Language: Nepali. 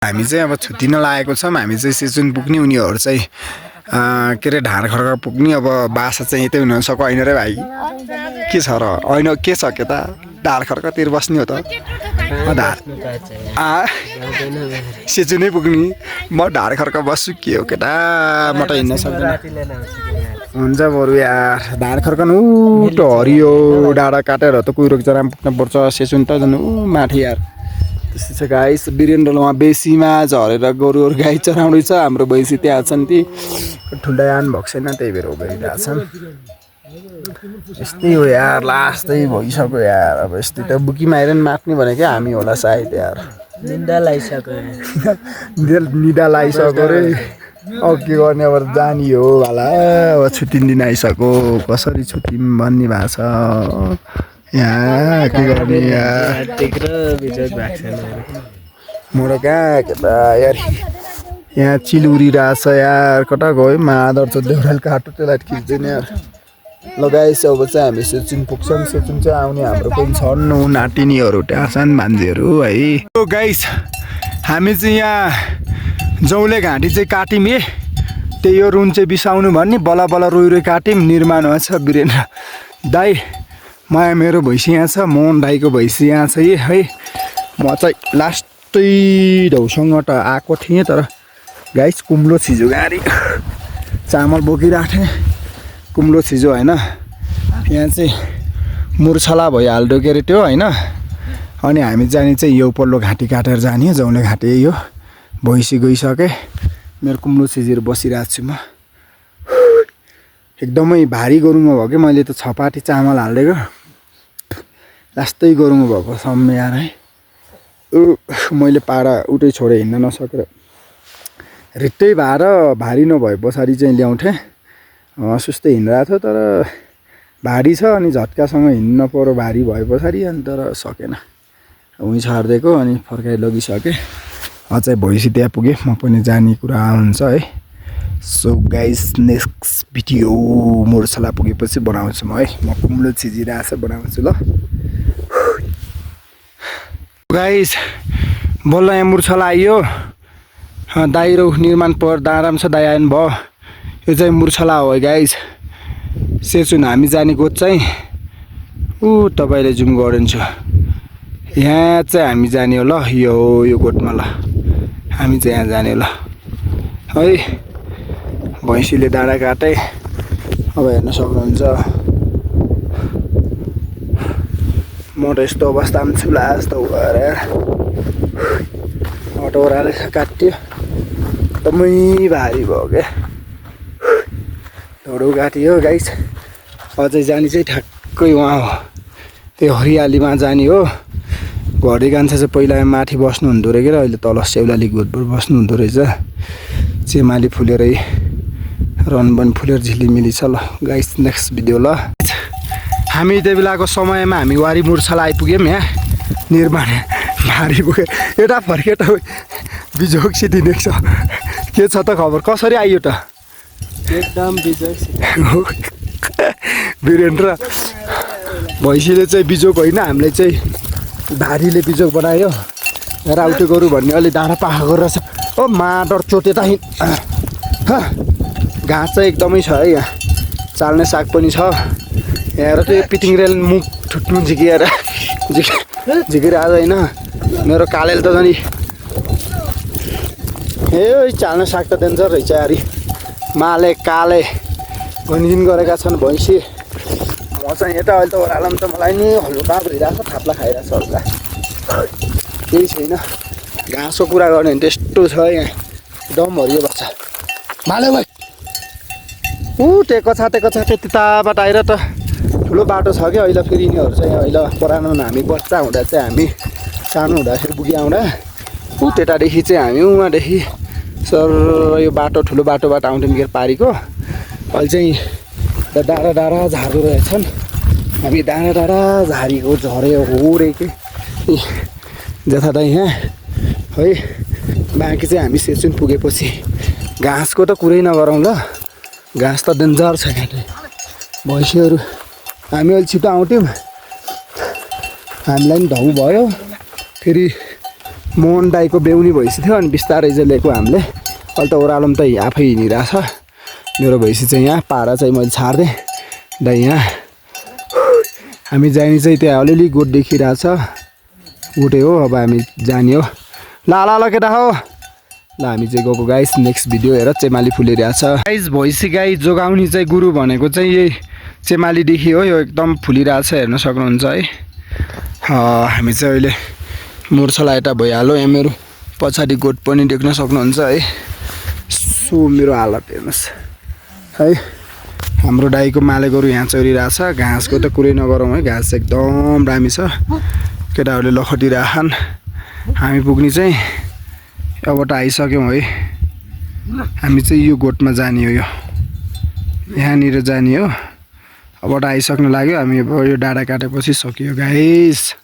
हामी चाहिँ अब छुट्टिन लागेको छौँ। हामी चाहिँ सेसुन पुग्ने, उनीहरू चाहिँ के अरे ढाड खर्क पुग्ने। अब बासा चाहिँ यतै हुन सक्छ होइन रे भाइ? के छ र? होइन के छ के त? ढाड खर्कतिर बस्ने हो त? सेचुनै पुग्ने। म ढाड खर्क बस्छु के हो केटा? म त हिँड्न सक्दैन। हुन्छ बरु यार ढाड खर्क ऊ हरियो डाँडा काटेर त कुहिरो चरामा पुग्नु पर्छ। सेसुन त झन् माथि यार। त्यस्तै छ गाइस। वीरेन्द्र उहाँ बेसीमा झरेर गोरुहरू गाई चराउँदैछ। हाम्रो भैँसी त्यहाँ छन् ती ठुल्दा आन भएको छैन, त्यही भएर गइरहेछन्। यस्तै हो यार, लास्टै भइसक्यो यार। अब यस्तै त बुकीमा आएर माट्ने भनेकै हामी होला सायद यार। निदा लागिसक्यो निदा लागिसक्यो रे। अब के गर्ने, अब जानी हो होला। अब छुट्टिने दिन आइसक्यो, कसरी छुट्टिम भन्ने भएको छ यहाँ। के गर्ने यार, मोर कहाँ के त यार। यहाँ चिल उडिरहेछ यार। कता गयो मादर छ देउराल काटो, त्यसलाई खिच्दैन यार। लगाइस अब चाहिँ हामी सेचुन पुग्छौँ। सेचुन चाहिँ आउने हाम्रो पनि छन् नातिनीहरू त्यहाँ छन् मान्छेहरू है। तो गाइस हामी चाहिँ यहाँ जौले घाँटी चाहिँ काट्यौँ है। त्यही यो रुन चाहिँ बिसाउनु भन्ने बल्ल बल्ल रोइ रोइ काट्यौँ। निर्माण छ वीरेन्द्र दाई, माया मेरो भैँसी यहाँ छ, मोहन दाईको भैँसी यहाँ छ है। म चाहिँ लास्टै ढौसँग त आएको थिएँ, तर गाइस कुम्लो छिजो गाडी चामल बोकिरहेको थिएँ। कुम्लो छिजो होइन, यहाँ चाहिँ मुर्छला भइहाल्दो के अरे त्यो होइन। अनि हामी जाने चाहिँ यो पल्लो घाँटी काटेर जाने, जौले घाँटी यो भैँसी गइसकेँ। मेरो कुम्लो छिजेर बसिरहेको छु म। एकदमै भारी गरुङो भयो कि मैले त छपाटी चामल हालिदिएको, लास्टै गरुङो भएको सम्म यार है। मैले पारा उठै छोडेँ हिँड्न नसकेर, रित्तै भएर भारी नभए पछाडि चाहिँ ल्याउँथेँ। सुस्तै हिँडिरहेको थियो, तर भारी छ अनि झट्कासँग हिँड्न पर्यो भारी भए पछाडि। अनि तर सकेन, उहीँ छाडिदिएको अनि फर्काइ लगिसकेँ। अझै भैँसी त्यहाँ पुगेँ, म पनि जाने कुरा हुन्छ है। सो गाइस नेक्स्ट भिडियो मुर्छला पुगेपछि बनाउँछु म है। म कुम्लो छिजिरहेछ बनाउँछु ल गाइस। बल्ल यहाँ मुर्छला आइयो। दाइरो निर्माण पर आराम छ, दाइ आउनु भयो। यो चाहिँ मुर्छला हो गाइस। सेचुन हामी जाने गोठ चाहिँ तपाईँले जुम गरिदिन्छु। यहाँ चाहिँ हामी जाने हो ल, यो गोठमा ल। हामी चाहिँ यहाँ जाने ल है। भैँसीले डाँडा काटे, अब हेर्न सक्नुहुन्छ। म त यस्तो अवस्थामा छु लास्ट भएर अटोराले काट्यो, एकदमै भारी भयो क्या। ढोडो काटियो गाइस। अझै जाने चाहिँ ठ्याक्कै उहाँ हो, त्यो हरियालीमा जाने हो। घरे कान्छा चाहिँ पहिला माथि बस्नु हुँदो रहेछ क्या, अहिले तल सेउलाली गोठबाट बस्नु हुँदो रहेछ। चेमाली फुलेरै रनबन फुलेर झिलिमिली छ ल गाइस। नेक्स्ट भिडियो ल। हामी त्यो बेलाको समयमा हामी वारी मुर्छला आइपुग्यौँ। यहाँ निर्माण भारी पुग्यो। एउटा फर्के त बिजोग सिद्धिने छ। के छ त खबर, कसरी आइयो त? एकदम बिजोग वीरेन्द्र भैँसीले चाहिँ बिजोग होइन, हामीले चाहिँ भारीले बिजोग बनायो। राउटे गोरु भन्ने अलि डाँडा पाखा गरेर छ। ओ माडर चोटे त घाँस चाहिँ एकदमै छ है। यहाँ चाल्ने साग पनि छ। यहाँ त्यो पिटिङ रेल मुख ठुट्नु झिकिएर आज होइन। मेरो कालेल त झन् ए चाल्ने साग त डेन्जर रहेछ यार। माले काले घनिदिन गरेका छन् भैँसी। म चाहिँ यता अहिले त ओह्रालोमा त मलाई नि हल्का भइरहेको छ, थाप्ला खाइरहेको छ हल्का। केही छैन, घाँसको कुरा गर्ने भने त्यस्तो छ यहाँ। डमहरू यो बच्चा माले भाइ टेको छ त्यताबाट आएर त ठुलो बाटो छ क्या। अहिले फेरि यिनीहरू चाहिँ अहिले पुरानोमा हामी बच्चा हुँदा चाहिँ हामी सानो हुँदाखेरि पुगी आउँदा त्यतादेखि चाहिँ हामी उहाँदेखि सर यो बाटो ठुलो बाटोबाट आउँथ्यौँ के पारीको। अहिले चाहिँ डाँडा डाँडा झार्दो रहेछन्। हामी डाँडा डाँडा झारीको झरे हो रे के जथा त यहाँ है। बाँकी चाहिँ हामी सेचुन पुगेपछि घाँसको त कुरै नगरौँ ल। घाँस त डेन्जर छ यहाँ। भैँसीहरू हामी अहिले छिटो आउँथ्यौँ, हामीलाई पनि ढौ भयो। फेरि मोहन दाईको बेहुनी भैँसी थियो अनि बिस्तारै चाहिँ लिएको हामीले। अहिले त ओह्रालोमा त आफै हिँडिरहेछ मेरो भैँसी चाहिँ। यहाँ पारा चाहिँ मैले छाड्दिएँ दाइ यहाँ। हामी जाने चाहिँ त्यहाँ अलिअलि गोठ देखिरहेछ, गोठे हो। अब हामी जाने हो। ल ल ल केटा हो, ल हामी चाहिँ गएको गाइस। नेक्स्ट भिडियो हेर चेमाली फुलिरहेछ गाइस। भैँसी गाई जोगाउने चाहिँ गुरु भनेको चाहिँ यही चेमालीदेखि हो। यो एकदम फुलिरहेछ हेर्न सक्नुहुन्छ है। हामी चाहिँ अहिले मुर्छला यता भइहाल्यो। यहाँ मेरो पछाडि गोठ पनि देख्न सक्नुहुन्छ है। सो मेरो हालत हेर्नुहोस् है। हाम्रो दाईको माले गोरु यहाँ चरिरहेछ। घाँसको त कुरै नगरौँ है, घाँस एकदम दामी छ। केटाहरूले लखटिरहेछन्। हामी पुग्ने चाहिँ यहाँबाट आइसक्यौँ है। हामी चाहिँ यो गोठमा जाने हो, यहाँनिर जाने हो। अबबाट आइसक्नु लाग्यो। हामी अब यो डाँडा काटेपछि सकियो गाइस।